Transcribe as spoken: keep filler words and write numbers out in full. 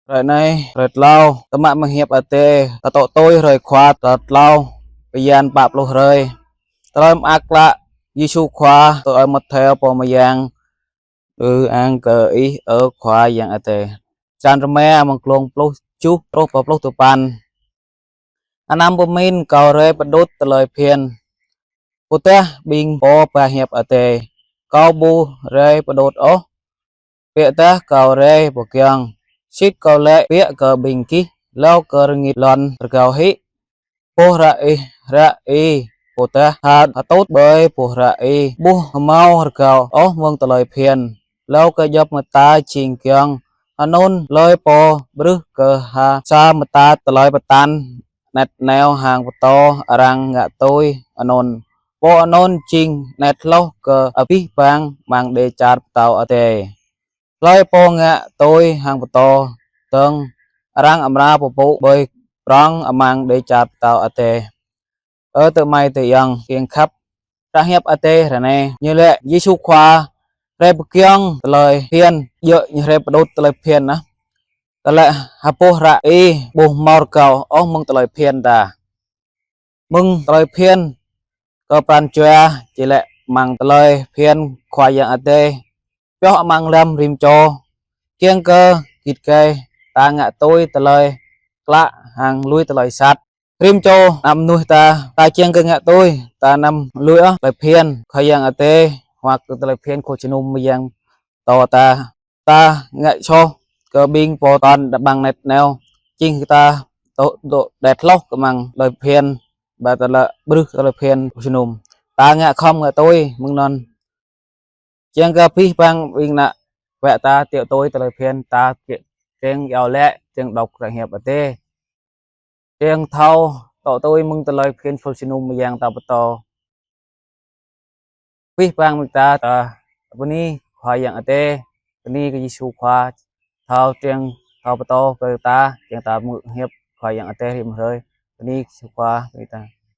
Hrơi anai, hrơi tlâo, tơmă mơ̆ng hiăp Adai, ta tŏ tui hrơi Khua tal tlâo, bơyan pă pluh hrơi. Tơlơi mơak klă Yêsu Khua tui Ơi Mattheo pô mơyang. Ư-ang kơ Ih, ơ Khua Yang Adai. Črăn rơma mơ̆ng glông pluh tơjuh truh pơ pluh duapăn. Anăm pơmĭn Kâo rai pơđut tơlơi phiăn, ƀôdah ƀing pô ba hiăp Adai, Kâo ƀu rai pơđut ôh. Biă dah Kâo rai pơgiŏng, sĭt Kâo laĭ biă kơ ƀing gih, hlâo kơ rơngit lŏn rơgao hĭ, boh hră ih hră ih, ƀôdah ha hơtŭt ƀơi boh hră ih ƀu hơmâo rơgao ôh mơ̆ng tơlơi phiăn. Hlâo kơ djŏp mơta jing giŏng, anŭn hlơi pô brưh kơ ha sa mơta tơlơi pơtăn anet nao hăng pơtô arăng ngă tui anŭn, pô anŭn jing anet hloh kơ abih bang amăng dêh čar pơtao Adai. Hlơi pô ngă tui hăng pơtô dơ̆ng, arăng amra pơpŭ ƀơi prŏng amăng dêh čar pơtao Adai. Ơ tơmai tơyŏng kiăng khăp, hră hiăp Adai hrơi anai ñu laĭ Yêsu Khua rai pơgiŏng tơlơi phiăn, djơ̆ ñu rai pơđut tơlơi phiăn ah. Tơlơi ha boh hră ih ƀu hơmâo rơgao ôh mơ̆ng tơlơi phiăn ta. Mơ̆ng tơlơi phiăn kơ pran jua, či laĭ amăng tơlơi phiăn Khua Yang Adai pioh amăng lăm rĭm čô, kiăng kơ git gai ta ngă tui tơlơi klă hăng lui tơlơi sat. Rĭm čô anăm mơnuih ta, ta kiăng kơ ngă tui, ta anăm lui ôh tơlơi phiăn Khua Yang Adai, hoặc kơ tơlơi phiăn khul jơnum mơyang pơtô ta. Ta ngă soh kơ ƀing pô tŏn đa ƀăng anet nao, jing ta tŏ, tŏ anet hloh kơ amăng tơlơi phiăn, ƀa tơlơi brưh tơlơi phiăn khul jơnum. Ta ngă khŏm ngă tui mơ̆ng anŭn. Kiăng kơ abih bang ƀing ană bă ta tŏ tui tơlơi phiăn ta, kiăng iâu laĭ, kiăng đŏk hră hiăp Adai, kiăng thâo tŏ tui mơ̆ng tơlơi phiăn khul jơnum mơyang ta pơtô. Abih bang ƀing ta, ta bơni Khua Yang Adai, bơni kơ Yêsu Khua, thâo kiăng thâo pơtô kơ ta, kiăng ta hmư̆ hiăp Khua Yang Adai rĭm hrơi. Bơni Yêsu Khua, bơni ta.